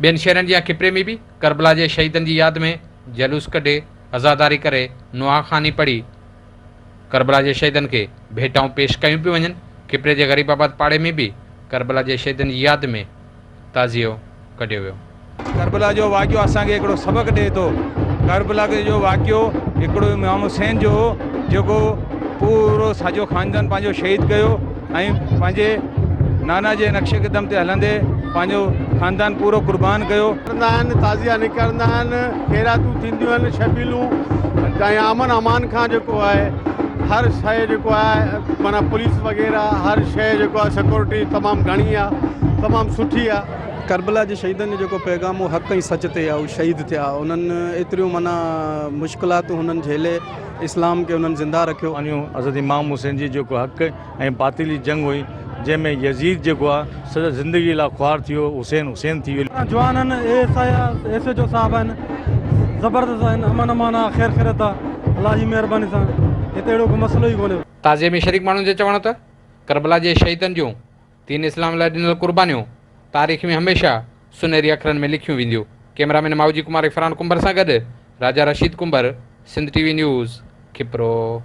ٻين شهرن جيان کپري ۾ به ڪربلا جي شهيدن جي ياد ۾ جلوس ڪڍي عزاداري ڪري نوحا خواني پڙهي ڪربلا جي شهيدن کي ڀيٽائون پيش ڪيون پيون وڃن. کپري جي غريب آباد پاڙي ۾ به ڪربلا جي شهيدن جي ياد ۾ تعزيو ڪڍيو ويو. ڪربلا جو واقعو اسان کي هڪڙو سبق ڏئي ٿو. ڪربلا جو واقعو هڪڙو امام حسين جو هو جيڪو پورو سڄو خاندان پنهنجو شهيد ڪيو ۽ پنهنجي نانا جي نقش قدم تي هلندي پنهنجو خاندان پورو قربان ڪيو. ڪندا آهن، تعزيا نڪرندا آهن، خيراتون ٿينديون آهن، شبيلون ۽ امن امان کان جيڪو آهي هر شيء جيڪو آهي معنيٰ پوليس وغيره هر شيء جيڪو آهي سيڪورٽي تمام گهڻي آهي تمام سٺي آهي. ڪربلا جي شهيدن جو جيڪو پيغام هو حق ۽ سچ تي آهي، هو شهيد ٿيا، انهن ايتريون معنيٰ مشڪلاتون هنن جهيلي اسلام کي انهن زنده رکيو. قربانيون حضرت امام حسين جي جيڪو حق ۽ باطل جي جنگ هئي جنهن ۾ يزيد جيڪو آ سڄي زندگي لاء خوار ٿي ويو حسين حسين ٿي ويو. جوان آهن اي ايس I آ ايس ايچ او صاحب آهن زبردست آهن امن امان آ خير خيريت آ الله جي مهرباني سان هتي اهڙو ڪو مسئلو ئي ڪونهي. تعزيي ۾ شريڪ ماڻهن جو چوڻ هو ته ڪربلا جي شهيدن جون دين اسلام لاء ڏنل قربانيون تاريخ ۾ هميشه سنهري اکرن ۾ لکيون وينديون. ڪئميرا مين مائوجي ڪمار عرفان ڪنڀر سان گڏ Raja Rasheed Kumbhar, Sindh T V news, Khipro.